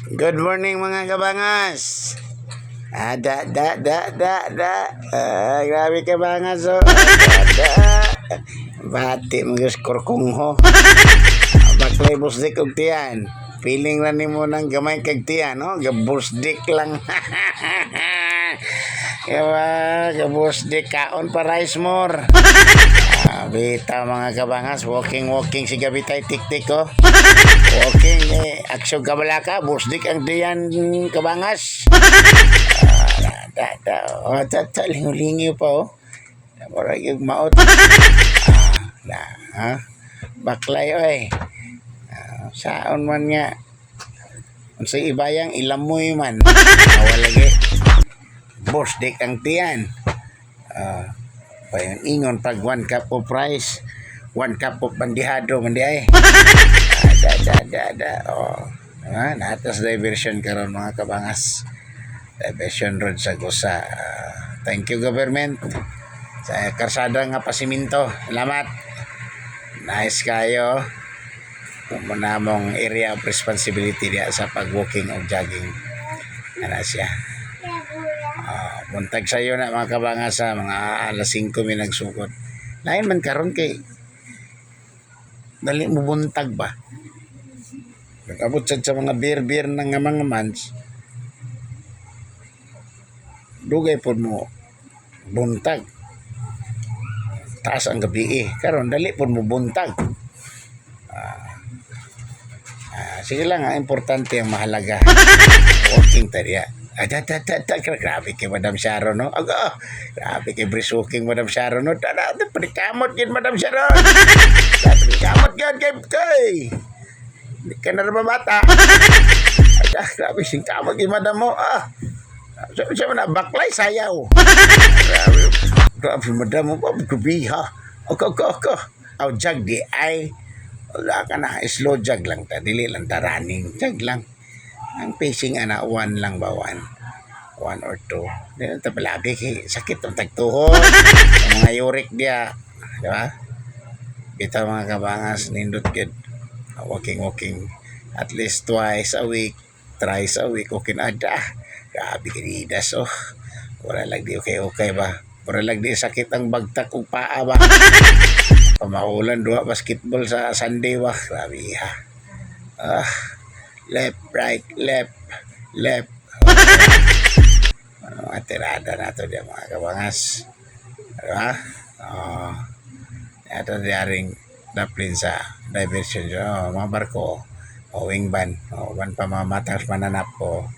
Good morning, mga kabangas. Ah, da, da, da, da, da. Ah, grabe, kabangas, oh. Da, da. Bati mga skorkongho. Ah, baklay busdik og tiyan. Feeling lang nimo ng gamay kag tiyan, no? Gabusdik lang. Kawa, gabusdik kaon pa rice more. Ah, bita, mga kabangas, walking walking si Gabitay tik-tik oh. Walking eh, aksyon kabalaka, busdik ang tiyan, kabangas. Ah, da, da, oh, da, da, lingaw-lingaw pa oh. Mura yung maot. Ah, da, ha? Baklay oy. Ah, saon man nga. Unsay ibayang ilamoy man. Awa lagi. Busdik ang tiyan. Ah, payon ingon pag 1 cup of rice, 1 cup of bandihado man di ay. Ah, da, da, da, da. Oh. Ah, natas diversion karon, mga kabangas. Diversion road sa Gusa. Ah, thank you, government sa karsada nga pasiminto. Salamat. Nice kayo. Muna mong area of responsibility diya sa pag-walking o jogging. Ana siya. Ah, buntag sayo na, mga kabangas, sa mga alas 5 mi nagsugod. Lain man karon kay dali mo buntag ba? Nag-abot sad sa mga beer-beer na nga mga months. Dugay pod mo buntag. Taas ang gabi eh. Karon dali pod mo buntag. Ah, sige lang, ang importante, ang mahalaga. Walking ta diya. Ah, da, da, da, da, grabe kay Madam Sharon, no? Aga, grabe kay brisk walking, Madam Sharon, no? Tara, da, panikamot yun, Madam Sharon. Da, panikamot yun, kay, kay. Hindi ka na rin bata. Ah, grabe, singkamot yun, Madam mo. Ah, sabi siya na, baklay, sayaw. Grabe, grabe, Madam mo, oh, grabe, ha. Okay. Aw, jog di ay. Wala ka na, slow jog lang ta. Dili lang ta running. Jog lang. Ang pacing ana, one lang ba, one? One or two. Di na ta palabi kay sakit ang tagtuhod. Ang mga uric diya. Di ba? Kita, mga kabangas, nindot gid. Walking, walking. At least twice a week, thrice a week, okay na ada. Grabe kinidas, oh. Wala lang di okay ba? Wala lang di sakit ang bagtak ug paa ba? Pamaulan, duha basketball sa Sunday ba? Grabe ha. Ah, left, right, left, left. Ano mga tirada na to diyan, mga kabangas? Diba? Oh. Ito diaring daplin sa diversion. Oh, mga barko. O wing van. O, van pa mga matas mananap ko.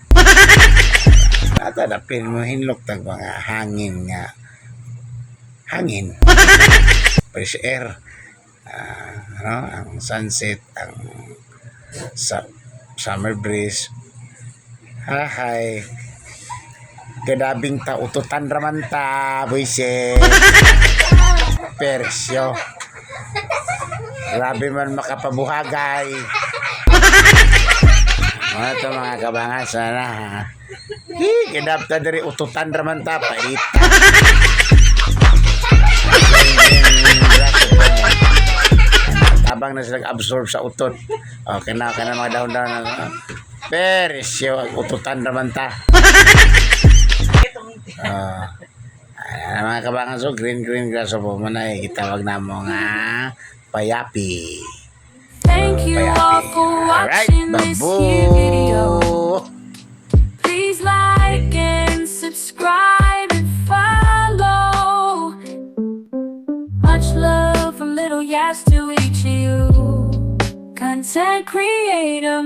Nata daplin mo hinlok tag mga hangin nga. Hangin. Fresh air. Ah, ano, ang sunset, ang sa summer breeze. Hahay. Gadabing ta ututan raman ta, buisit. Persyo. Grabe man makapabuhagay. Mga ito, mga kabangas na ha. Hi, gadap ta diri ututan raman ta paita. Green, green grass po. Tabang na sila absorb sa utot. Okay na, okay na mga dahon-dahon. Persyo, ang ututan raman ta. Ah. Ayan, mga kabangas, so green green grass po mo na gitawag na mo nga payapi. Thank you all Payapi. For Alright, watching this here video. Babu. Please like and subscribe and follow. Much love from Little Yas to each of you. Content creator.